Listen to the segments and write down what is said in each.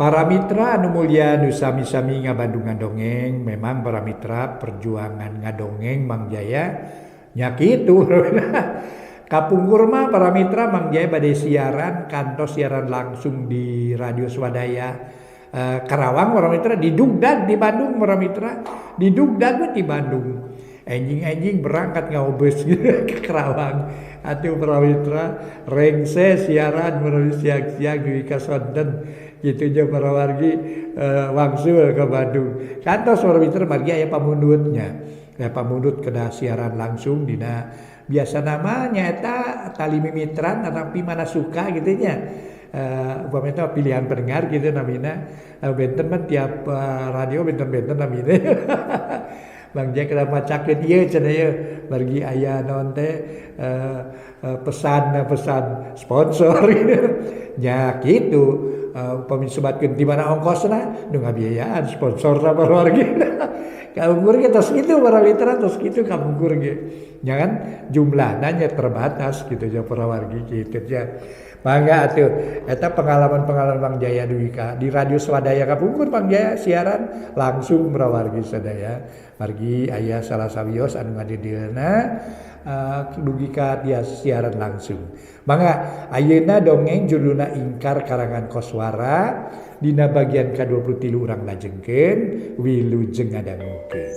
Para mitra anu mulia nu sami-sami ngabandungan dongeng, memang para mitra perjuangan ngadongeng Mang Jaya nya kitu. Kapungkur mah para mitra Mang Jaya bade siaran kantos siaran langsung di Radio Swadaya Karawang para mitra, di Dugdag di Bandung para mitra, di Dugdag di Bandung. Enjing-enjing berangkat ngaobes ke Karawang. Atuh para mitra rengse siaran melalui siang-siang di kasonten gitu nya para wargi wangsul ke Bandung. Kantos para mitra margi aya pamundutnya. Ya pamundut kena siaran langsung dina biasa namanya eta tali mimitran tapi mana suka gitu nya. Upamanya pilihan pendengar gitu namina. Benten mah tiap radio benten-benten namina. Bang Jack kenapa macakeun ieu cenah ieu margi aya naon teh pesan-pesan sponsor nya kitu. Upami sebatkeun di mana ongkosna nu ngabiayaan sponsor sama wargi. Kapungkur ge tos kitu para mitra tos kitu kapungkur ge. Nya kan jumlahna nya terbatas gitu nya para wargi kitu nya. Mangga atuh eta pengalaman-pengalaman Mang Jaya dugi ka di Radio Swadaya kapungkur Mang Jaya siaran langsung para wargi sadaya. Margi aya salah sawios anu ngadideuna dugi ka dia siaran langsung. Mangga ayeuna dongeng judulna Ingkar karangan Koswara dina bagian ka-23 urang lajengkeun wilujeng ngadangukeun.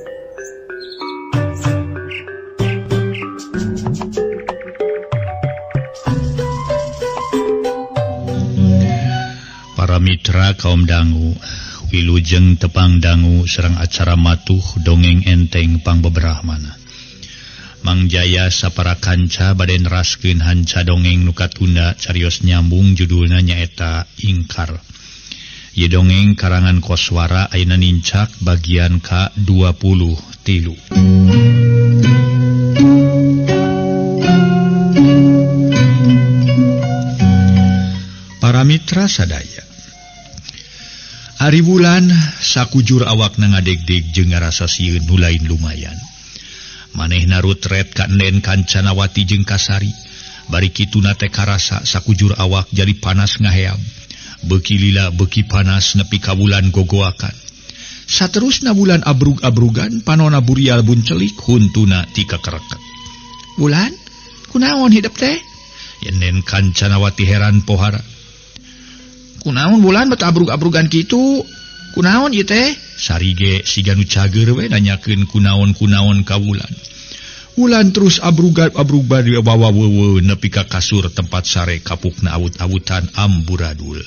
Para mitra kaum dangu, wilujeng tepang dangu serang acara matuh dongeng enteng pangbeberahmana. Mang Jaya sapara kanca bade neraskeun hanca dongeng nu katunda carios nyambung judulna nyaeta Ingkar. Ieu dongeng karangan Koswara ayeuna nincak bagian ka-23. Para mitra sadaya, ari bulan sakujur awakna ngadegdeg jeung ngarasa sieun nu lain lumayan. Manehna rutret ka Enden Kancanawati jeung Kasari. Bari kituna teh karasa sakujur awak jadi panas ngaheab. Beuki lila beuki panas nepi ka bulan gogoakan. Saterusna bulan abrug-abrugan panona burial buncelik huntuna ti kakereket. Bulan, kunaon hidep teh? Enden Kancanawati heran pohara. Kunaon bulan bet abrug-abrugan kitu? Kunaon ieu teh? Sarige siga nu cager we nanyakeun kunaon-kunaon ka Wulan. Wulan terus abrug-abrug bari bawa wewe nepi ka kasur tempat sare kapukna awut-awutan amburadul.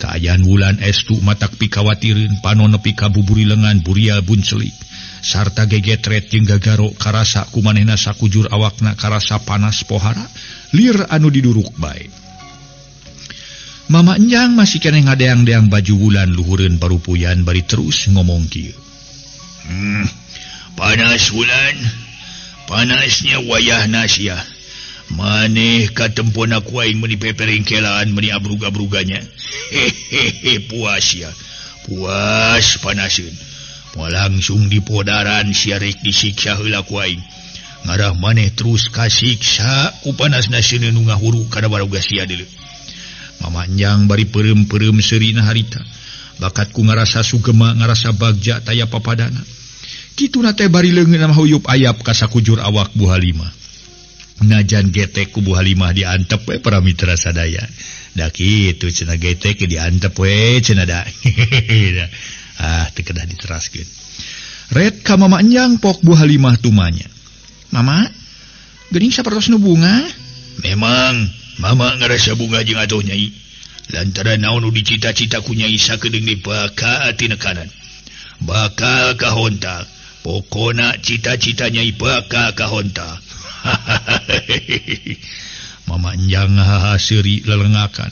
Kaayaan Wulan estu matak pikawatireun panon nepi ka buburi lengan burial buncelik. Sarta gegetret jeung gagaro karasa ku manehna sakujur awakna karasa panas pohara lir anu diduruk bae. Mama Enjang masih keneh ngadeang-deang baju Wulan luhureun parupuyan bari terus ngomong kieu. Panas Wulan, panasnya wayahna sia. Maneh katempona ku aing meuni peperingkelaan meuni abrug-abruganya. Hehehe puas sia. Puas panaseun. Moal langsung dipodaran sia rek disiksa heula ku aing. Ngarah maneh terus kasiksa ku panasna seuneu nu ngahuru kana baroga sia deuleu. Mama Enjang bari peureum-peureum seurina harita. Bakat ku ngarasa sugema ngarasa bagja taya papadana. Kituna teh bari leungeun huyup ayap ka sakujur awak Bu Halimah. Najan getek ku Bu Halimah diantep we para mitra sadaya. Da kitu cenah getek diantep we cenah da. Ah teu kedah diteraskeun. Ret ka Mama Enjang pok Bu Halimah tumanya. Mama, geuning sapertos nu bunga? Memang Mama ngarasa bunga jeung atuh nyai. Lantaran naon nu dicita-cita ku nyai sakedeung dipaka tinekanan. Bakal kahonta. Pokona cita-cita nyai bakal kahonta. Mama Enjang ngahaha seuri lelengakan.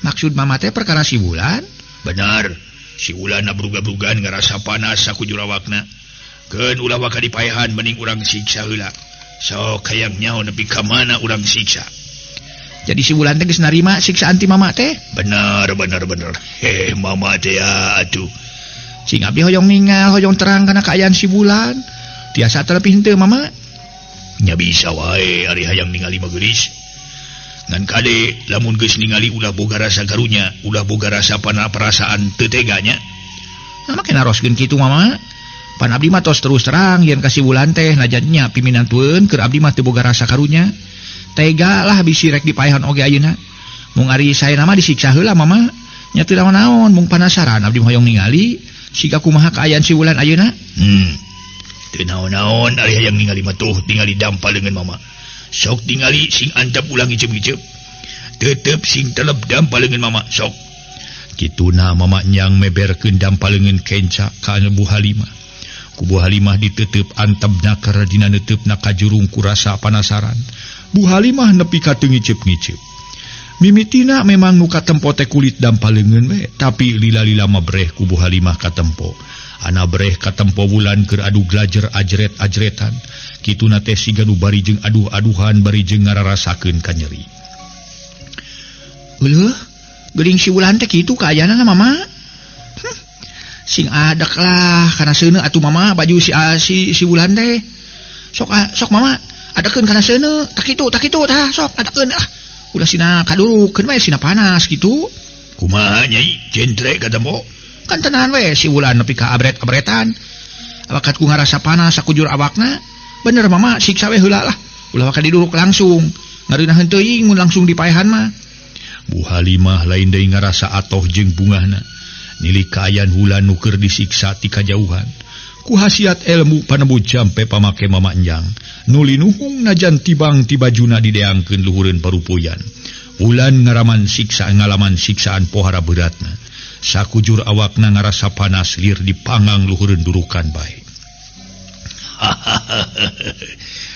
Maksud Mama teh perkara si Wulan? Benar. Si Wulan abrug-abrugan ngarasa panas sakujur awakna. Keun ulah waka dipaehan mending urang siksa heula. Sok hayang nyaho nepi ka mana urang siksa. Jadi si Wulan teh geus narima siksaan ti Mama teh? Bener bener bener. Heh Mama teh atuh. Cing abdi hoyong ningal, hoyong terang kana kaayaan si Wulan. Tiasa terlebih henteu Mama? Nya bisa wae ari hayang ningali mah geulis. Ngan kade lamun geus ningali ulah boga rasa karunya, ulah boga rasa pana perasaan teu tega nya. Nah make naroskeun kitu mama. Pan abdi mah tos terus terang yen ka si Wulan teh najan nya piminantueun keur abdi mah teu boga rasa karunya. Tega lah bisi rek dipaehan oge ayeuna. Mung ari saena mah disiksa heula mama. Nya teu naon-naon mung panasaran abdi mah hoyong ningali siga kumaha kaayaan si Wulan ayeuna. Teu naon-naon ari hayang ningali mah tuh tingali dampal leungeun mama. Sok tingali sing antep ulah ngiceup-ngiceup. Tetep sing telep dampal leungeun mama sok. Kituna mama nyang meberkeun dampal leungeun kenca ka Bu Halimah. Ku Bu Halimah ditetep antepna karena dina neutepna kajurung ku rasa panasaran. Bu Halimah nepi ka teu ngiceup-ngiceup. Mimitina memang nu katempo teh kulit dampal leungeun we, tapi lila-lila mah breh ku Bu Halimah katempo. Ana breh katempo Wulan keur adu glajer ajret-ajretan. Kituna teh siga nu bari jeung aduh-aduhan bari jeung ngararasakeun ka nyeri. Euleuh, geuning si Wulan teh kitu kaayaanna mama. Sing adek lah kana seuneu atuh mama baju si si, si Wulan teh. Sok sok mama adekeun kana seuneu, tak kitu tah sok adekeun ah. Ulah sina kadurukeun we sina panas kitu. Kumaha nyai jentre katempo? Kan tenan we si Wulan nepi ka abret-abretan. Awakat ku ngarasa panas sakujur awakna. Bener mama siksa we heula lah. Ulah waka diduruk langsung. Ngareunaheun teuing mun langsung dipaehan mah. Bu Halimah lain deui ngarasa atoh jeung bungahna. Nilik kaayaan Wulan nu keur disiksa ti kajauhan. Ku hasiat ilmu panemu jampe pamake mama enjang. Nuli nuhung najan tibang ti bajuna dideangkeun luhureun parupuyan. Wulan ngaraman siksa ngalaman siksaan pohara beratna. Sakujur awakna ngarasa panas lir dipangang luhureun durukan bae.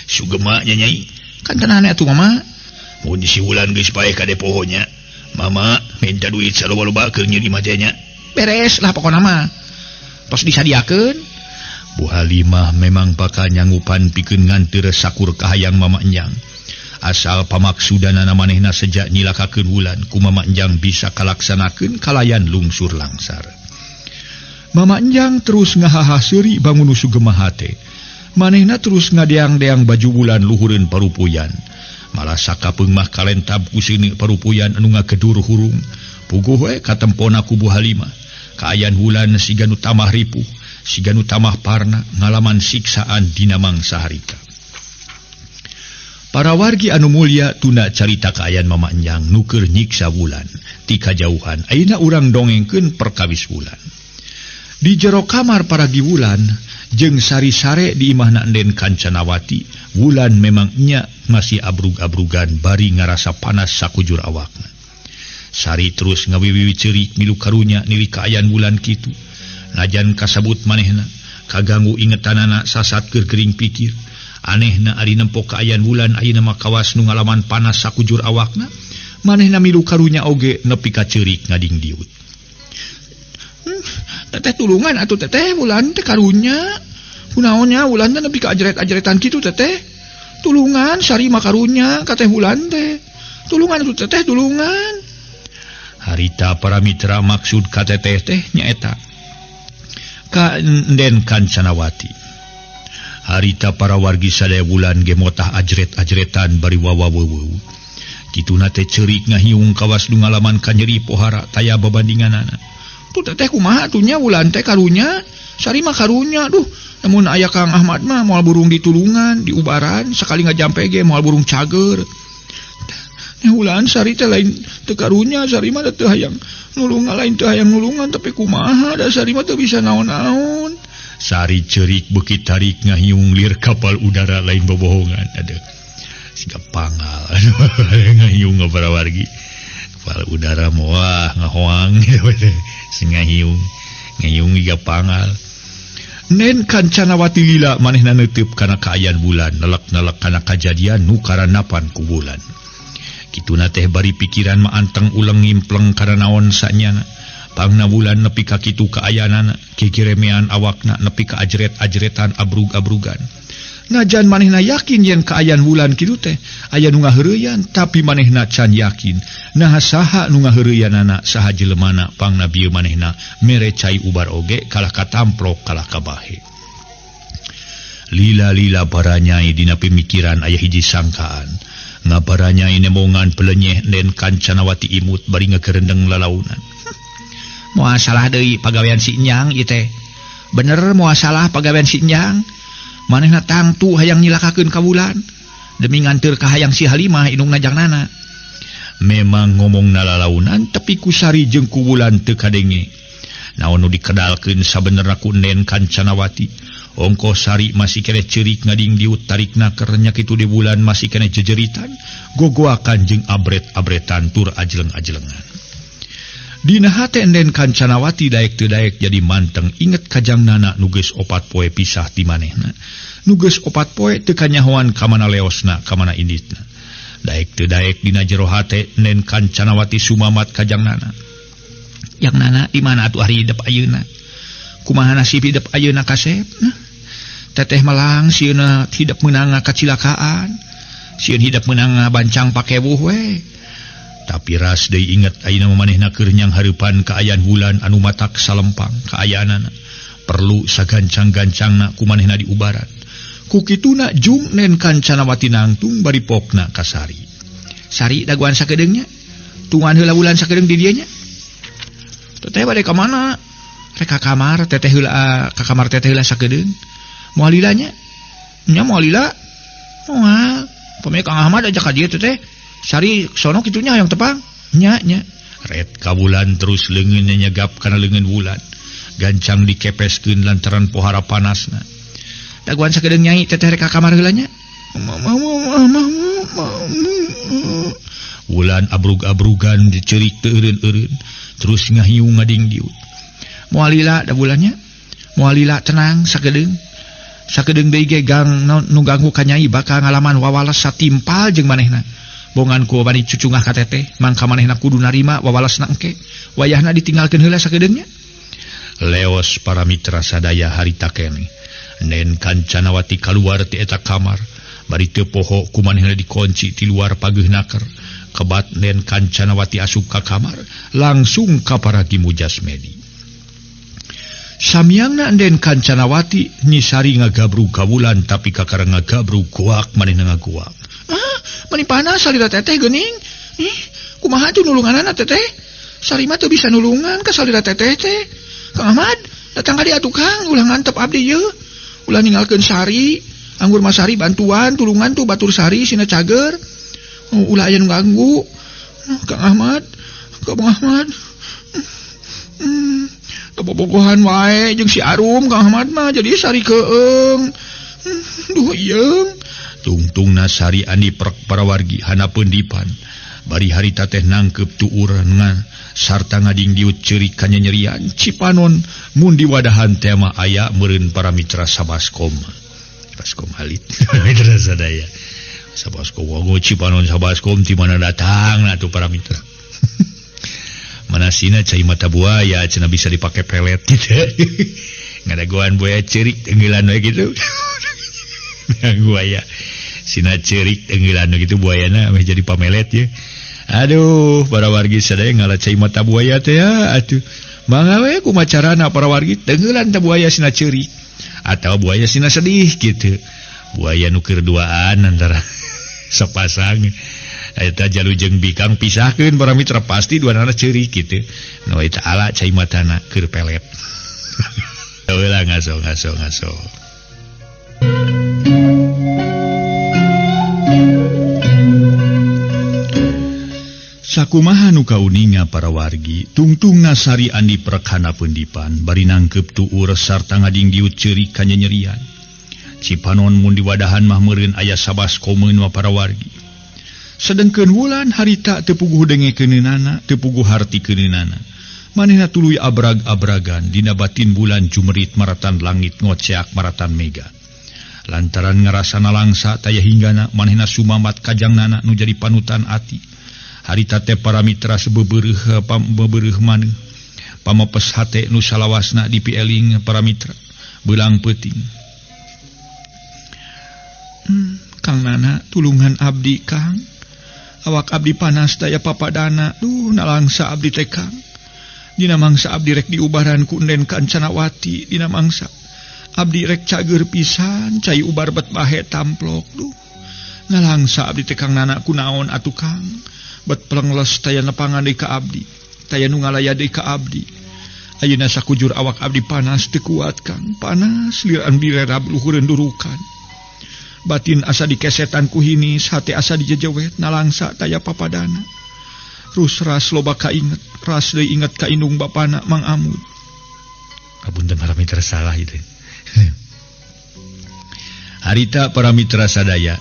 Sugema nya nyai. Kan tenan atuh mama. Mun si Wulan geus paeh ka depoho nya. Mama minta duit saloba-loba keur nyeri mah teh nya. Beres lah pokona mah. Tos disadiakeun. Bu Halimah memang bakal nyangupan pikeun nganteur sakur kahayang mama enjang. Asal pamaksudanana manehna sejak nyilakakeun Wulan ku mama enjang bisa kalaksanakeun kalayan lungsur langsar. Mama enjang terus ngahaha seuri bangun nu sugema hate. Manehna terus ngadeang-deang baju Wulan luhureun parupuyan. Malah sakapeung mah kalentab ku seuneu parupuyan anu ngagedur hurung. Puguh we katempona ku Bu Halimah. Kaayaan Wulan siga nu tamah ripuh, siga nu tamah parna ngalaman siksaan dina mangsa harita. Para wargi anu mulya tunda carita kaayaan mama enjang nu keur nyiksa Wulan ti kajauhan. Ayeuna urang dongengkeun perkawis Wulan. Di jero kamar paragi Wulan jeung sari-sare di imahna Enden Kancanawati, Wulan memang nya masih abrug-abrugan bari ngarasa panas sakujur awakna. Sari terus ngawiwiwi ceurik milu karunya nilik kaayaan Wulan kitu. Najan kasabut manehna kaganggu ingetanana sasat keur gering pikir. Anehna ari nempo kaayaan Wulan ayeuna mah kawas nu ngalaman panas sakujur awakna. Manehna milu karunya oge nepi ka ceurik ngadingdiut. Teteh tulungan atuh teteh Wulan teh karunya. Kunaonnya Wulan teh nepi ka ajret-ajretan kitu teteh. Tulungan Sari mah karunya ka teh Wulan teh. Tulungan atuh teteh tulungan. Harita para mitra maksud ka teteh teh nyaeta ka Enden Kancanawati. Harita para wargi sadaya Wulan ge motah ajret-ajretan bari wawa-weuweu. Kituna teh ceurik ngahiung kawas nu ngalaman kanyeri pohara taya babandinganana. Tuh teteh kumaha atuh nya Wulan teh karunya? Sari mah karunya duh. Namun aya Kang Ahmad mah moal burung ditulungan, diubaran, sakali ngajampe ge moal burung cager. Wulan Sari teh lain teu karunya, Sari mah teu hayang nulungan, lain teu hayang nulungan tapi kumaha da Sari mah teu bisa naon-naon. Sari ceurik beuki tarik ngahiung lir kapal udara lain bobohongan aduh. Siga pangal ngahiung para wargi. Kapal udara moah ngahoang sing ngahiung ngahiung iga pangal. Nen Kancanawati lila manehna neuteub kana kaayaan Wulan, nelek-nelek kana kajadian nu karanapan ku Wulan. Kituna teh bari pikiran mah anteng uleng ngimpleng kana naon sanyana. Pangna Wulan nepi ka kitu kaayaanana, kikiremean awakna nepi ka ajret-ajretan abrug-abrugan. Najan manehna yakin yen kaayaan Wulan kitu teh aya nu ngaheureyan, tapi manehna can yakin. Naha saha nu ngaheureyanana, saha jelemana pangna bieu manehna mere cai ubar oge kalah katamplok kalah kabahe. Lila-lila baranyai dina pemikiran aya hiji sangkaan. Ngabaranya inemongan pelenyeh Nen Kancanawati imut bari ngagerendeng lalaunan. Moal salah deui pagawean si Nyang ieu teh. Bener moal salah pagawean si Nyang. Manehna tangtu hayang nyilakakeun ka Wulan demi nganteur ka hayang si Halimah indungna jangnana. Memang ngomong nalalaunan tapi ku Sari jeung ku Wulan teu kadenge. Naon nu dikedalkeun sabenerna ku Nen Kancanawati. Ongko Sari masih kene ceurik ngading diut tarikna kernya kitu di Wulan masih kene jejeritan gogoakan jeung abret-abretan tur ajleng-ajlengan. Dina hate Nen Kancanawati daek teu daek jadi manteng inget kajangnana nu geus 4 poe pisah ti manehna. Nu geus 4 poe teu kanyahoan ka mana leosna ka mana inditna. Daek teu daek dina jero hate Nen Kancanawati sumamat kajangnana. Yang nana di mana atuh ari hidep ayeuna? Kumaha nasib hidep ayeuna kasep? Teteh melang sieuna hidep meunang kacilakaan. Sieun hidep meunang bancang pakewuh we. Tapi ras deui inget ayeuna manehna keur nyang hareupan kaayaan Wulan anu matak salempang kaayaanana. Perlu sagancang-gancangna ku manehna diubaran. Ku kituna jung Nen Kancanawati nangtung bari pokna ka Sari. Sari dagoan sakedeung nya. Tungan heula Wulan sakedeung di dieu nya. Teteh bade ka mana? Rek ka kamar teteh heula ka kamar teteh heula sakedeung. Moal lila nya? Nya moal lila. Moal. Pami Kang Ahmad aja ka dieu teteh. Sari sono kitunya hayang tepang. Nya nya. Ret ka Wulan terus leungeun nyegap kana leungeun Wulan. Gancang dikepeskeun lantaran pohara panasna. Dagoan sakedeung nyai teteh rek ka kamar heula nya. Wulan abrug-abrugan diceurik teu eureun-eureun terus ngahiung ngading diut. Moal lila da bulannya. Moal lila tenang sakedeung. Sakedeung deui ge gang nu ganggu ka nyai bakal ngalaman wawales satimpal jeung manehna. Bongan ku bari cucungah ka teteh, mangka manehna kudu narima wawalesna engke. Wayahna ditinggalkeun heula sakedeung nya. Leos para mitra sadaya harita keneh. Nen Kancanawati kaluar ti eta kamar, bari teu poho ku manehna dikunci ti luar pageuh naker. Kebat Nen Kancanawati asup ka kamar, langsung ka paragi Mujasmedi. Samyangna Nen Kancanawati Nyi Sari ngagabrug ka Wulan tapi kakara ngagabrug goak manehna ngagoak. Ah, mani panas salira teteh geuning. Ih, kumaha tuh nulunganana teteh? Sari mah teu bisa nulungan ka salira teteh teh. Kang Ahmad, datang ka dieu atuh Kang, ulah ngantep abdi ieu. Ulah ninggalkeun Sari, anggur mah Sari bantuan tulungan tuh batur Sari sina cager. Oh, ulah aya nu ganggu. Kang Ahmad, Kang Ahmad. Bobogohan wae jeung si Arum Kang Ahmad mah jadi Sari keung. Duh ieung. Tungtungna Sari andi prek parawargi hanapeun dipan. Bari harita teh nangkep tuur sarta ngading diut ceurik kanyanyerian Cipanon mun diwadahan teh mah aya meureun para mitra Sabaskom. Sabaskom halit. Mitra sadaya. Sabaskom wango Cipanon Sabaskom ti mana datang atuh para mitra. Mana sina cai mata buaya cenah bisa dipake pelet gitu. Ngadagoan buaya ceurik tenggelan we gitu. Buaya sina ceurik tenggelan we gitu buayana meh jadi pamelet ye. Aduh, para wargi sadaya ngala cai mata buaya teh ya atuh. Mangga we kumaha carana para wargi tenggelan teh buaya sina ceurik atau buaya sina sedih gitu. Buaya nu keur duaan antara sepasang. Eta jalu jeung bikang pisahkeun para mitra pasti duanana ceurik kitu. Nu eta ala cai matana keur pelet. Heula ngaso ngaso ngaso. Sakumaha nu kauninga para wargi, tungtungna Sari andi prekhana pendipan bari nangkep tuur sarta ngading diut ceurik kanyanyerian. Cipanon mun diwadahan mah meureun aya sabaskomeun wa para wargi. Sedengkeun Wulan harita teu puguh dengekeunana, teu puguh hartikeunana. Manehna tuluy abrag-abragan dina batin bulan jumerit maratan langit ngoceak maratan mega. Lantaran ngarasana langsa taya hinggana manehna sumamat kajangnana nu jadi panutan ati. Harita teh para mitra sebebereuh pambebereuh maneuh. Pamepes hate nu salawasna dipieling para mitra beulang peuting. Kang Nana tulungan abdi Kang. Awak abdi panas daya papadana. Duh nalangsa abdi teh Kang. Dina mangsa abdi rek diubaran ku Nen Kancanawati dina mangsa. Abdi rek cager pisan cai ubar bet bahe tamplok duh. Ngalangsa abdi teh Kang Nana kunaon atuh Kang. Bet pelengles taya nepangan deui ka abdi. Taya nu ngalaya deui ka abdi. Ayeuna sakujur awak abdi panas teu kuat Kang. Panas lir anu direrab luhureun durukan. Batin asa dikesetan ku hinis, hate asa dijejewet nalangsa taya papadana. Rus ras loba kainget, ras deui inget ka indung bapana Mang Amud. Apunten para mitra salah itu. Harita para mitra sadaya.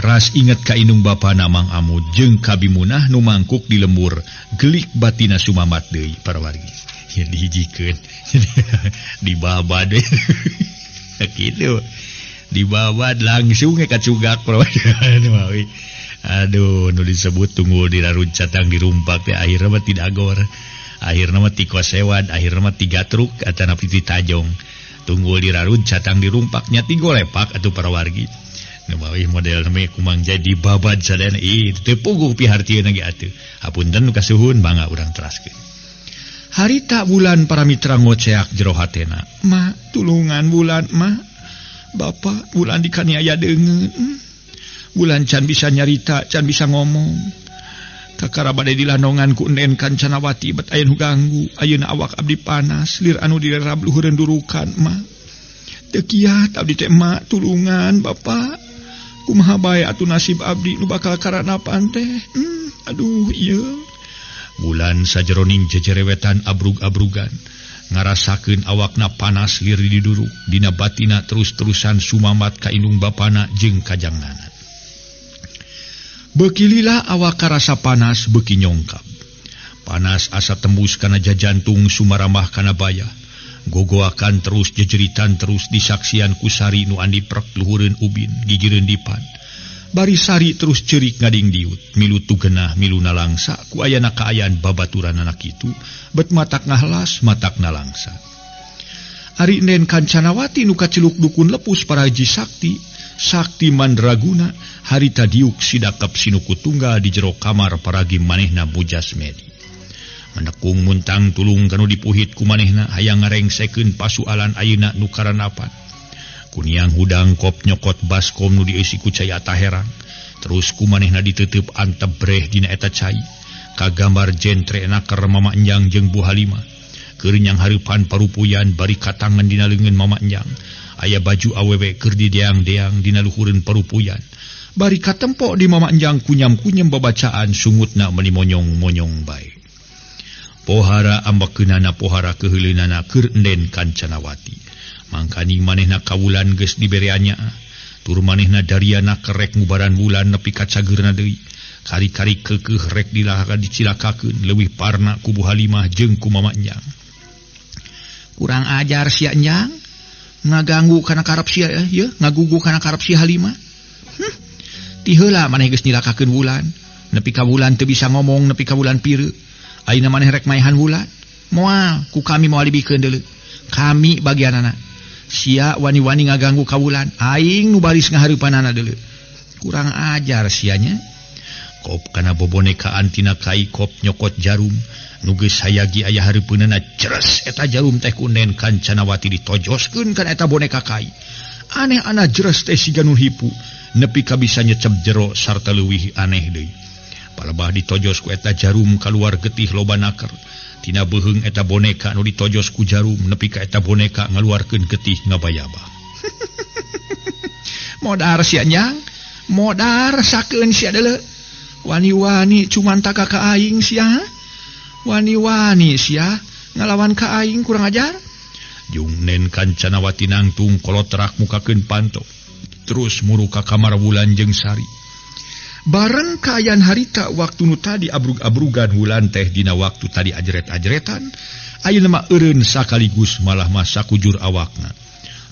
Ras inget ka indung bapana Mang Amud jeung Kabimunah nu mangkuk di lembur gelik batina sumamat deui para wargi. Ya dihijikeun. Dibabad deui. Kitu. Dibabad langsung ka cugak para wargi. Aduh, nu disebut tunggul diraruncatang dirumpak teh akhirna mah tidak gor. Akhirna mah ti kosewad, akhirna mah tiga truk atanapi ti tajong. Tunggul diraruncatang dirumpaknya ti golepak atuh para wargi. Ngebawi model namanya kumang jadi babad sadayana ih teu puguh pihartieun ge atuh. Hapunten nu kasuhun mangga urang teraskeun. Harita bulan para mitra ngoceak jero hatena. Ma, tulungan bulan ma. Bapak bulan dikaniaya deungeun. Bulan can bisa nyarita, can bisa ngomong. Kakara bade dilandongan ku Enden Kancanawati bet aya nu ganggu. Ayeuna awak abdi panas, lir anu direrab luhureun durukan ma. Teu kiat abdi teh ma, tulungan bapak. Kumaha bae atuh nasib abdi nu bakal karanapan teh. Aduh ieu. Bulan sajeroning jejerewetan abrug-abrugan ngarasakeun awakna panas lir diduruk dina batina terus-terusan sumamat ka indung bapana jeung kajangnana. Beuki lila awak karasa panas beuki nyongkap. Panas asa tembus kana jajantung sumarambah kana bayah. Gogoakan terus jejeritan terus disaksian ku Sari nu andi prek luhureun ubin gigireun dipan. Bari Sari terus cerik ngading diut milu tugenah milu nalangsa ku ayana kaayaan babaturan anak itu bet matak ngahlas matak nalangsa. Ari Nen Kancanawati nu kaceluk dukun lepus paraji sakti sakti mandraguna harita diuk sidakep sinuku tunggal di jero kamar paragi manehna Mujasmedi. Menekung muntang tulung kanu dipuhit ku manehna hayang ngarengsekeun pasualan ayeuna nu karanapan. Kuniang hudang kop nyokot baskom nu dieusi ku cai ataherang. Terus ku manehna diteuteub antep breh dina eta cai. Kagambar jentre naker Mama Enjang jeung Bu Halimah. Keur nyang hareupan parupuyan bari katangan dina leungeun Mama Enjang. Aya baju awewe keur dideang-deang dina luhureun parupuyan. Bari katempo di Mama Enjang kunyam-kunyam babacaan sungutna meuni monyong-monyong bae. Pohara ambekeunana pohara keuheuleunana keur Enden Kancanawati. Mangkaning manehna kawulan geus dibereannya. Tur manehna dariana kerek ngubaran bulan nepi ka cageurna deui. Kari-kari keukeuh rek dilahaka dicilakakeun leuwih parna ku Bu Halimah jeung ku Mama Enjang. Kurang ajar sia Enjang. Ngaganggu kana karep sia ye, ngagugu kana karep si Halimah. Ti heula maneh geus nyilakakeun wulan. Nepi ka wulan teu bisa ngomong, nepi ka wulan pireuk. Ayeuna maneh rek maehan wulan. Moal ku kami moal dibikeun deuleu. Kami bagianana. Sia wani-wani ngaganggu ka wulan, aing nu baris ngahareupanana deuleu. Kurang ajar sianya. Kop kana bobonekaan tina kai kop nyokot jarum nu geus hayagi aya hareupeunana jeres eta jarum teh ku Nen Kancanawati ditojoskeun kana eta boneka kai. Aneh ana jeres teh siga nu hipu, nepi ka bisa nyecep jero sarta leuwih aneh deui. Palebah ditojos ku eta jarum kaluar getih loba naker. Tina beuheung eta boneka nu ditojos ku jarum nepi ka eta boneka ngaluarkeun getih ngabayabah. Modar sia Nyang, modar sakeun sia deuleu. Wani-wani cuman taka ka aing sia. Wani-wani sia ngalawan ka aing kurang ajar. Jung Nen Kancanawati nangtung kolotrak mukakeun panto. Terus muru ka kamar Wulan jeung Sari. Bareng kaayaan harita waktu nu tadi abrug-abrugan wulan teh dina waktu tadi ajret-ajretan ayeuna mah eureun sakaligus malah mah sakujur awakna.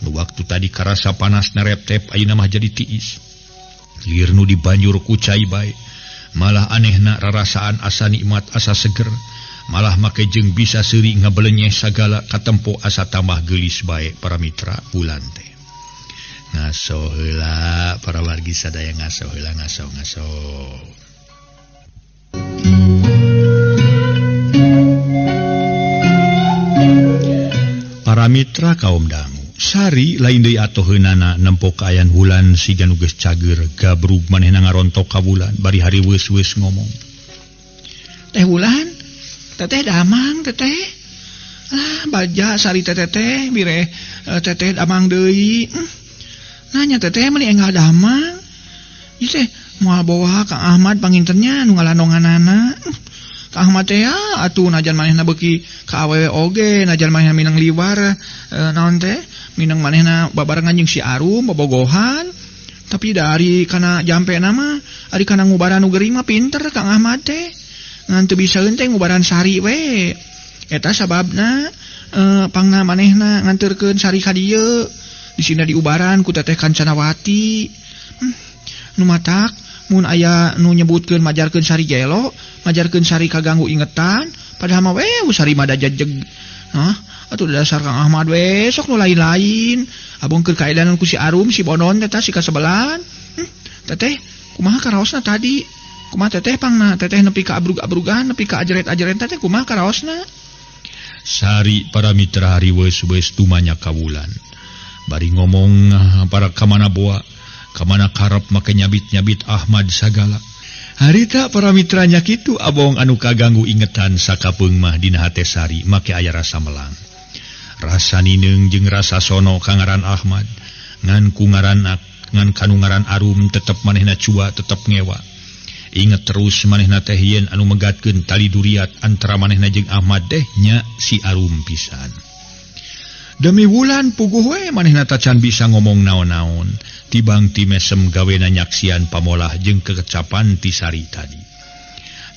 Nu waktu tadi karasa panas nareptep ayeuna mah jadi tiis. Lir nu dibanjur ku cai bae. Malah anehna rarasaan asa nikmat asa seger. Malah make jeung bisa seuri ngabelenyeh sagala katempo asa tambah geulis bae para mitra wulan teh. Ngaso heula para wargi sadaya ngaso heula ngaso ngaso. Para mitra kaum dangu Sari lain deui atoheunana nempo kaayan Wulan siga nu geus cager gabrug manehna ngarontok ka Wulan bari hari weus-weus ngomong. Teh Wulan, teteh damang teteh. Lah baja Sari teteh teh bireh teteh damang deui. Nanya teteh meuni enggal damang. Ieu teh moal bawa Kang Ahmad pangintennya nu ngalandonganana. Kang Ahmad teh atuh najan manehna beuki ka awewe oge, najan manehna minang liwar naon teh minang manehna babarengan jeung si Arum bobogohan. Tapi dari kana jampena mah ari kana ngubaran nu gering mah pinter Kang Ahmad teh. Ngan teu bisaeun teh ngubaran Sari we. Eta sababna pangna manehna nganterkeun Sari ka dieu. Di sina diubaran ku Teteh Kancanawati. Nu matak mun aya nu nyebutkeun majarkeun Sari gelo, majarkeun Sari kaganggu ingetan, padahal mah we Sari mah da jejeg. Hah? Atuh dasar Kang Ahmad we sok nu lain-lain. Abong keur kaedanan ku si Arum si Bonon teh si kasebelan. Teteh kumaha karaosna tadi? Kumaha teteh pangna? Teteh nepi ka abrug-abrugan, nepi ka ajeret-ajeret teteh kumaha karaosna? Sari para mitra hari weus-weus tumanya ka Wulan. Bari ngomong para kamana boa, kamana karep make nyabit-nyabit Ahmad sagala. Harita para mitranya kitu abong anu kaganggu ingetan sakapeung mah dina hate Sari make aya rasa melang. Rasa nineung jeung rasa sono ka ngaran Ahmad. Ngan ku ngaran ngan kanu ngaran Arum tetep manehna cua tetep ngewa. Inget terus manehna teh yen anu megatkeun tali duriat antara manehna jeung Ahmad teh nya si Arum pisan. Demi Wulan puguh we manehna tacan bisa ngomong naon-naon. Tibang ti mesem gawena nyaksian pamolah jeung kekecapan ti Sari tadi.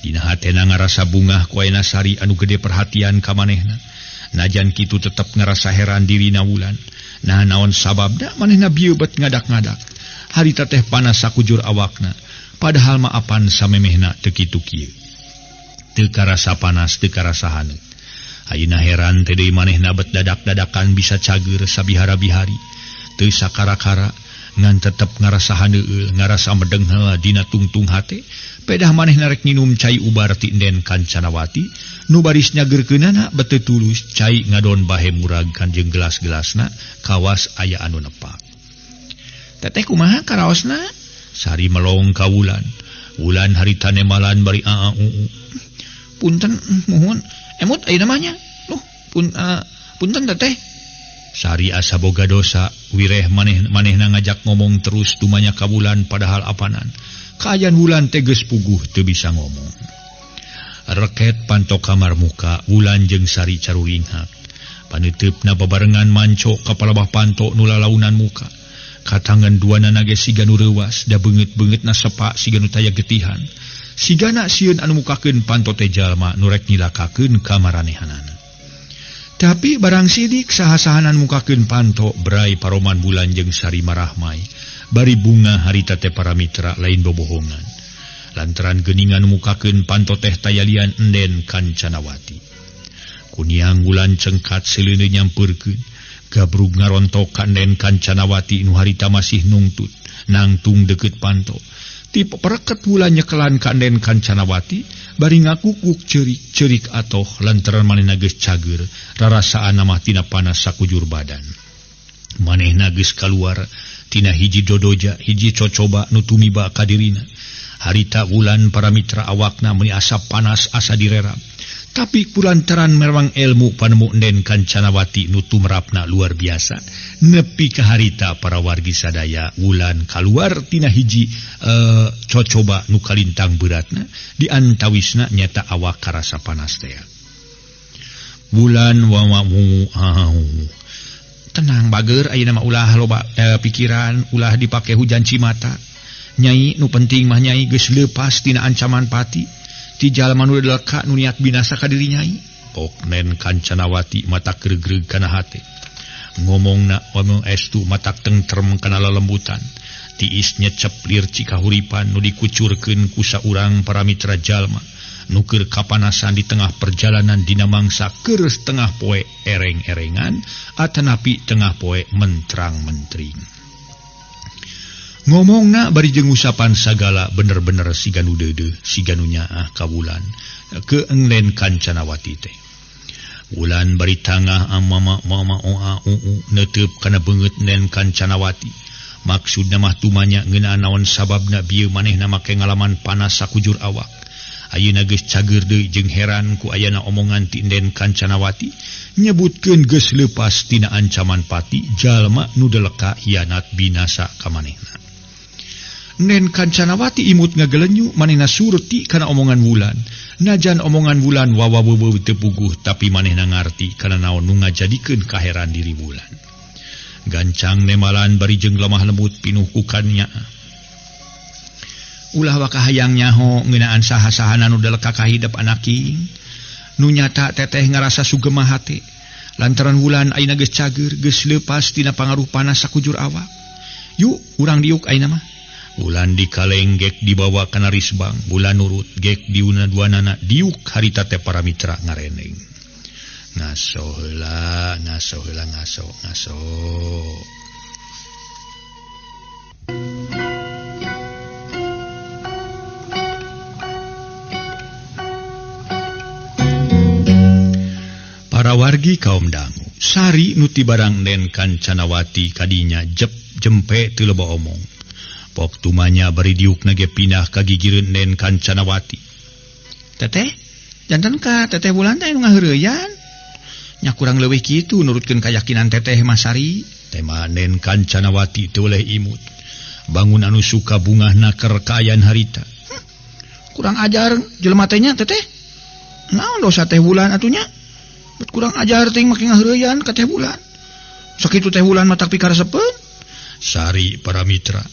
Dina hatena ngarasa bungah ku ayeuna Sari anu gede perhatian ka manehna. Najan kitu tetep ngarasa heran dirina Wulan. Nah naon sababna manehna bieu bet ngadak-ngadak. Harita teh panas sakujur awakna. Padahal mah apan samemehna teu kitu kieu. Teu karasa panas, teu karasa haneut. Ayeuna heran teh deui manehna bet dadak-dadakan bisa cager sabihara-bihari. Teu sakara-kara ngan tetep ngarasa haneueul, ngarasa medenghel dina tungtung hate. Pedah manehna rek nginum cai ubar ti Enden Kancanawati, nu baris nyageurkeunana bete tulus cai ngadon bahe murag kanjeng gelas-gelasna kawas aya anu nepak. Teteh kumaha karaosna? Sari melong ka Wulan. Wulan harita nemalan bari aa uu. Punten muhun. Emut ayeuna mah nya. Duh, punten teteh. Sari asa boga dosa, wireh manehna ngajak ngomong terus tumanya ka Wulan padahal apanan. Kaayaan Wulan teh geus puguh teu bisa ngomong. Reket panto kamar muka, Wulan jeung Sari carulinghak. Paneuteup babarengan manco ka palabah panto nu lalaunan muka. Katangan duanana ge siga nu reuwas, da beungeut-beungeutna sepak siga nu taya getihan. Sigana sieun anu mukakeun panto teh jalma nu rek nyilakakeun ka maranehanana. Tapi barang sidik saha-sahanan mukakeun panto brai paroman Wulan jeung Sari marahmai. Bari bunga harita teh para mitra lain bobohongan. Lantaran geuningan mukakeun panto teh tayalian Enden Kancanawati. Kuniang Wulan cengkat seleuneu nyampeurkeun. Gabrug ngarontok ka Enden Kancanawati nu harita masih nungtut nangtung deukeut panto. Ti pepereket Wulan nyekelan ka Enden Kancanawati bari ngakukuk ceurik-ceurik atoh lantaran manehna geus cager rarasaan mah tina panas sakujur badan. Manehna geus kaluar tina hiji dodoja hiji cocoba nu tumiba ka dirina. Harita Wulan para mitra awakna meuni asa panas asa direrap. Tapi kulantaran merwang ilmu panemu Enden Kancanawati nu tumrapna luar biasa. Nepi ka harita para wargi sadaya Wulan kaluar tina hiji cocoba nu kalintang beratna diantawisna nyata awak karasa panas teh. Wulan wawamu Tenang bager ayeuna mah ulah loba pikiran, ulah dipake hujan cimata. Nyai nu penting mah nyai geus leupas tina ancaman pati. Ti jalma nu leleka nu niat binasa ka diri nyai. Oknen Kancanawati mata gregreg kana hate. Ngomongna ngomong estu matak tengtrem kana lelembutan. Tiis nyecep lir cikahuripan nu dikucurkeun ku saurang para mitra jalma nu keur kapanasan di tengah perjalanan dina mangsa keur tengah poe ereng-erengan atanapi tengah poe mentrang-mentring. Ngomongna bari jeung usapan sagala bener-bener siga nu deudeuh, siga nu nyaah ka Wulan ke Enden Kancanawati teh. Wulan bari tangah amama mama oa uu netep kana beungeut Nen Kancanawati. Maksudna mah tumanya ngeunaan naon sababna bieu manehna make ngalaman panas sakujur awak. Ayeuna geus cager deui jeung heran ku ayana omongan ti Nen Kancanawati nyebutkeun geus leupas tina ancaman pati jalma nu deleka hianat binasa ka manehna. Nen Kancanawati imut ngagelenyu manehna surti kana omongan Wulan. Najan omongan Wulan wawa weuweuh teu puguh tapi manehna ngarti kana naon nu ngajadikeun kaheran diri Wulan. Gancang nemalan bari jeung lemah lembut pinuh ku kanya. Ulah waka hayang nyaho ngeunaan saha-sahana nu deleka kahidep anaking. Nu nyata teteh ngarasa sugemah hate lantaran Wulan ayeuna geus cager geus leupas tina pangaruh panas sakujur awak. Yuk urang diuk ayeuna mah. Wulan dikaleng gek dibawa kana risbang, Wulan nurut gek diuna duanana diuk harita teh para mitra ngareneng. Ngaso heula, ngaso heula, ngaso, ngaso. Para wargi kaum dangu, Sari nu ti barang Nen Kancanawati kadinya jep jempe teu loba omong. Pok tumanya bari diukna ge pindah ka gigireun Nen Kancanawati. Teteh, janten ka teteh Wulan teh nu ngaheureuyan. Nya kurang leuwih kitu nurutkeun kayakinan teteh mah Sari. Tema Nen Kancanawati teu oleh imut. Bangun anu suka bungahna keur kaayaan harita. Kurang ajar jelema teh nya teteh. Naon dosa teh Wulan atuh nya? Bet kurang ajar teh make ngaheureuyan ka teh Wulan. Sakitu teh Wulan mah tak pikaresepeun. Sari para mitra.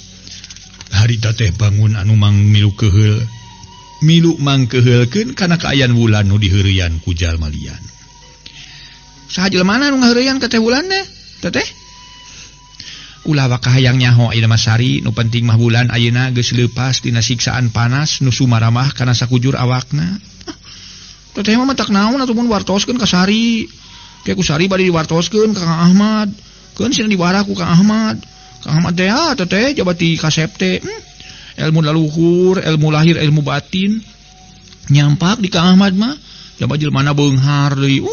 Harita teh bangun anu mang milu keheul. Milu mangkeheulkeun kana kaayaan Wulan nu diheureuyan ku jalma lian. Saha jelema nu ngaheureuyan ka teh Wulan teh? Teteh? Ulah waka hayang nyaho ayeuna mah Sari, nu penting mah Wulan ayeuna geus leupas tina siksaan panas nu sumaramah kana sakujur awakna. Teteh mah matak naon atuh mun wartoskeun ka Sari. Ke ku Sari bari diwartoskeun ka Kang Ahmad. Keun sina diwarah ku Kang Ahmad. Kang Ahmad teh ah teteh coba ti kasep teh. Ilmu leluhur, ilmu lahir, ilmu batin. Nyampak di Kang Ahmad mah. Coba jelmana beunghar deui.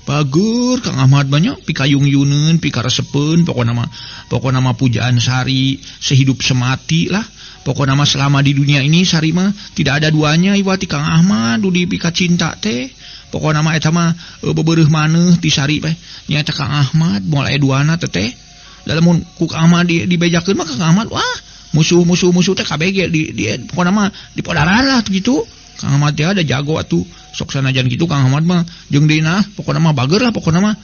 Bager Kang Ahmad mah nya pikayung-yuneun, pikaresepeun, pokona mah pujaan Sari sehidup semati lah. Pokona mah selama di dunia ini Sari mah tidak ada duanya iwati Kang Ahmad nu dipika cinta teh. Pokona mah eta mah bebereuh maneuh ti Sari teh. Nyaeta Kang Ahmad moal aya duana teteh. Lamun ku Kang Ahmad dibejakeun mah Kang Ahmad wah musuh-musuh-musuh teh kabeh di pokona mah dipodaran lah gitu. Kang Ahmad teh ada jago atuh. Sok sanajan kitu Kang Ahmad mah jeung dina pokona mah bager lah pokona mah.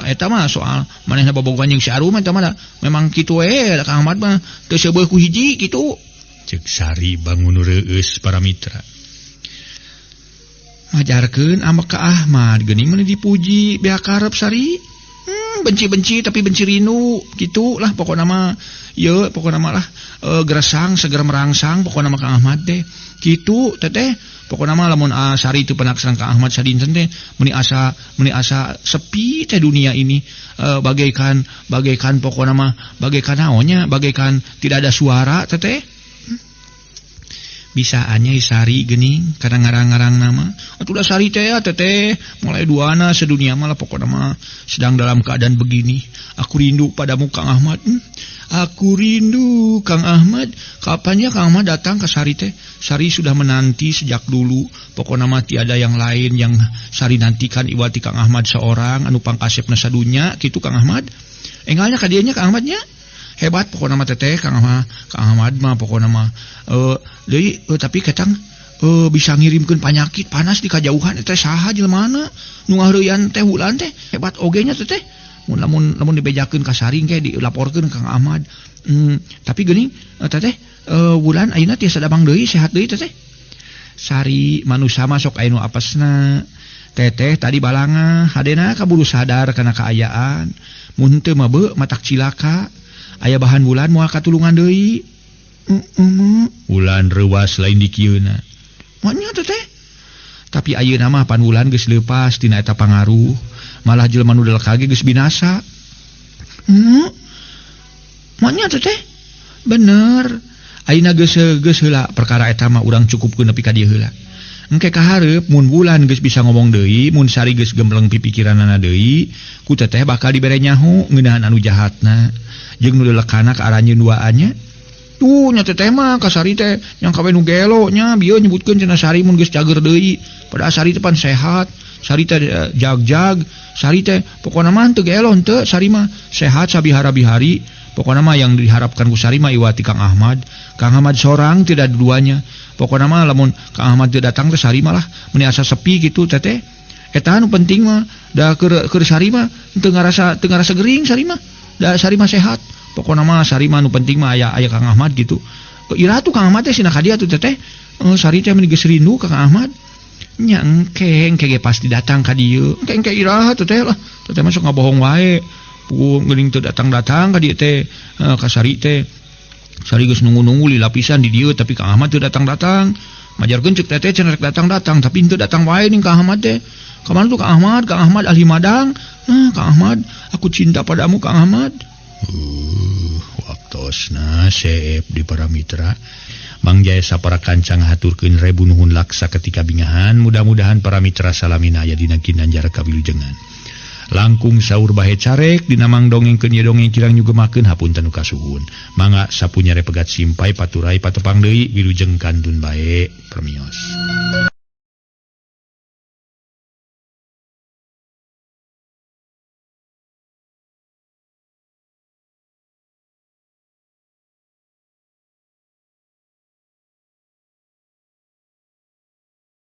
Eta mah soal manehna bobogohan jeung si Arum eta mah memang kitu we Kang Ahmad mah teu seubeuh ku hiji kitu. Ceuk Sari bangun reueus para mitra. Majarkeun ambek ka Ahmad geuning mah dipuji beak karep Sari. Benci-benci tapi benci rindu gitu lah pokona mah ieu pokona mah lah geresang segera merangsang pokona mah Kang Ahmad teh kitu teteh pokona mah lamun Sari teu penak sareng Kang Ahmad sadinten teh meuni asa sepi teh dunia ini bagaikan pokona mah bagaikan naonnya bagaikan tidak ada suara teteh. Bisaannya Sari geuning kana ngarang-ngarang nama atuh da Sari teh ya teteh mulai duana sedunia mah lah pokona mah sedang dalam keadaan begini. Aku rindu padamu Kang Ahmad. Aku rindu Kang Ahmad. Kapannya Kang Ahmad datang ke Sari teh? Sari sudah menanti sejak dulu. Pokona mah tiada yang lain yang Sari nantikan iwati Kang Ahmad seorang anu pangkasepna sadunya kitu Kang Ahmad. Engalnya ka dieu nya Kang Ahmadnya. Hebat pokona mah teteh Kang Ahmad, Kang Ahmad mah pokona mah deui tapi ketang bisa ngirimkeun panyakit panas di kajauhan teh saha jelema nu ngaheureuyan teh Wulan teh hebat oge nya teteh. Mun lamun dibejakeun ka Sari engke dilaporkeun ka Kang Ahmad. Tapi geuning teteh Wulan ayeuna tiasa damang deui sehat deui teteh. Sari manusa mah sok aya nu apesna. Teteh tadi balanga hadena kaburu sadar kana kaayaan. Mun teu mah beu matak cilaka. Aya bahan Wulan moal katulungan deui. Wulan reuas lain dikieuna. Manya teteh. Tapi ayeuna mah pan Wulan geus leupas tina eta pangaruh. Malah jelema nu deleka ge geus binasa. Manya teteh. Bener. Ayeuna geus heula perkara eta mah urang cukupkeun nepi ka dieu heula. Engke kahareup mun bulan geus bisa ngomong deui, mun Sari geus gembleng pipikiranana deui, ku teteh bakal dibere nyaho ngeunahan anu jahatna. Jeung nu lelekana ka aranjeun duaannya. Tuh nya teteh mah ka Sari teh nyangka we nu gelo nya bieu nyebutkeun cenah Sari mun geus cager deui. Padahal Sari teh pan sehat, Sari teh jag-jag, Sari teh pokona mah teu gelo henteu, Sari mah sehat sabihara-bihari. Pokona mah yang diharapkan ku Sari mah iwati Kang Ahmad. Kang Ahmad sorang tidak duanya. Pokona mah lamun Kang Ahmad teu datang teh Sari malah meuni asa sepi gitu teteh. Eta nu penting mah da keur Sari mah teu ngarasa gering Sari mah. Da Sari mah sehat. Pokona mah Sari mah nu penting mah aya Kang Ahmad gitu. Ira tuh Kang Ahmad teh sina ka dia tuh teteh. Sari teh meuni geus rindu ka Kang Ahmad. Nya engke ge pasti datang ka dieu. Engke iraha teteh lah. Teteh mah sok ngabohong wae. Geuning teu datang-datang ka dieu teh ka Sari teh. Sari geus nunggu-nunggu lila pisan di dieu tapi Kang Ahmad teu datang-datang. Majarkeun ceuk teteh cenah rek datang-datang tapi teu datang wae ning Kang Ahmad teh. Ka mana tuh Kang Ahmad? Kang Ahmad ahli madang. Nah, Kang Ahmad, aku cinta padamu Kang Ahmad. Waktosna seep di para mitra. Mang Jaya sapara kancang haturkeun rebu nuhun laksa ketika bingahan. Mudah-mudahan para mitra salamina aya dina ginanjar kawilujengan. Langkung saur bahe carek dina mang dongengkeun ye dongeng kirang nyugemakeun hapunten nu kasuhun. Mangga sapunyare pegat simpai paturai patepang deui wilujeng kantun bae permios.